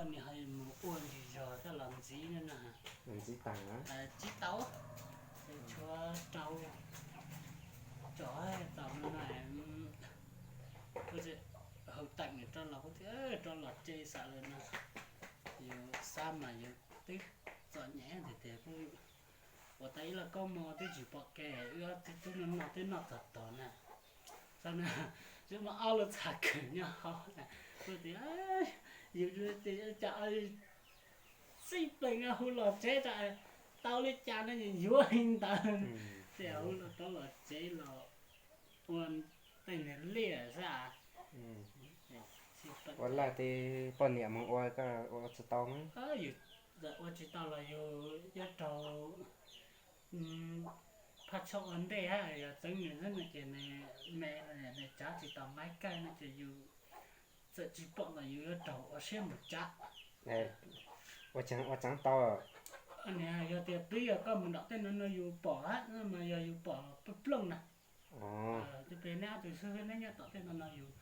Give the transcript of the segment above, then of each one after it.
Nws ho mus ua ntsis zog coj los ntxiv no na. Ntxiv tas, tsis tau, es tshuav rau tso tau no na. Kuv hauv teem nws rov los, kuv tias rov los tsev xav lawm no. Yus xav mas yus twb txom nyem tiag tiag, kuv ua tau ib los koob hmoov twb tsis pom kev, wb ob txiv tub no noj twb noj txog tog na. Txog na, twb muaj ob lub txha khwm nyob hauv na. Kuv tias yus cas txij peem hu los tsev tas, tau li cas no yuav li ntawd. Tias hu los rov los tsev los ua tej niag liaj xwb. Ua laj tej poj niam mus ua koj ua tsis tau mas. Yus ua tsis tau los yus yuav raug phaj tshoj ua ntej hab, yog txeev nws xwb no ces nws me los nws tsav tsis tau nqaij kawg no ces yus txawm tsis pom los yus yuav raug ua siab mus tsav. Ua tseev tau. Yog tias twb yog koj mus nram tej no no yus pom hab, mas yog yus pom plooj plooj na. Tus pem neb ob tug xwb neb nyob tom tej no no yus,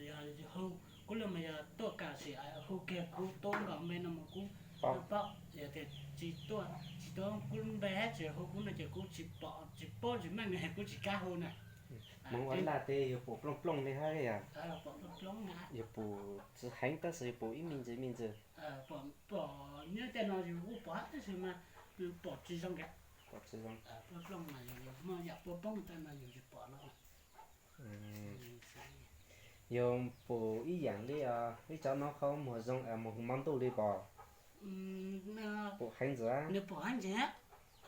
yog hu kuv los mas yog tuaj kam sim hu kiag kuv tub nkaus npe no mas kuv paub. Yog tias tsis tuaj, tsis tuaj kuv npe hab tsis hu kuv no ces kuv tsis pom tsis paub tsis meej, kuv tsis kam hu na. Mus ua laj tej yus pom plooj plooj li hab yog? Pom plooj plooj na. Yus pom tsis heev tab sis yus pom ib me ntsis me ntsis. Pom nyob tej no yus kuj pom hab tab sis mas pom tsis zoo kiag. Pom tsis zoo. Plooj plooj mas yus muaj yam poob poob tej no yus tsis pom no. Yus pom ib yaam li ib cov noj qhov muag zoo es moog hmoov ntuj li pom? Pom heev ntxiv. Nws pom heev ntxiv,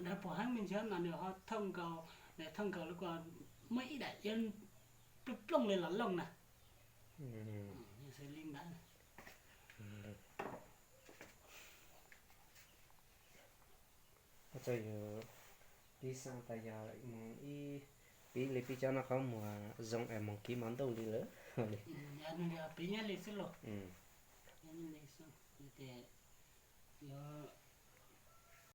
nws pom heev me ntsis mas nws ho thooj nkaus, nws thooj nkaus li ko muaj ib daim iab plooj plooj li los looj na. Xws li ntawd. Txawm yus pib xaam tas yog mus ib pib li pib cov noj qhov muag zoo es moog kiv hmoov ntuj li lawm. Pib nyob li xwb los, yog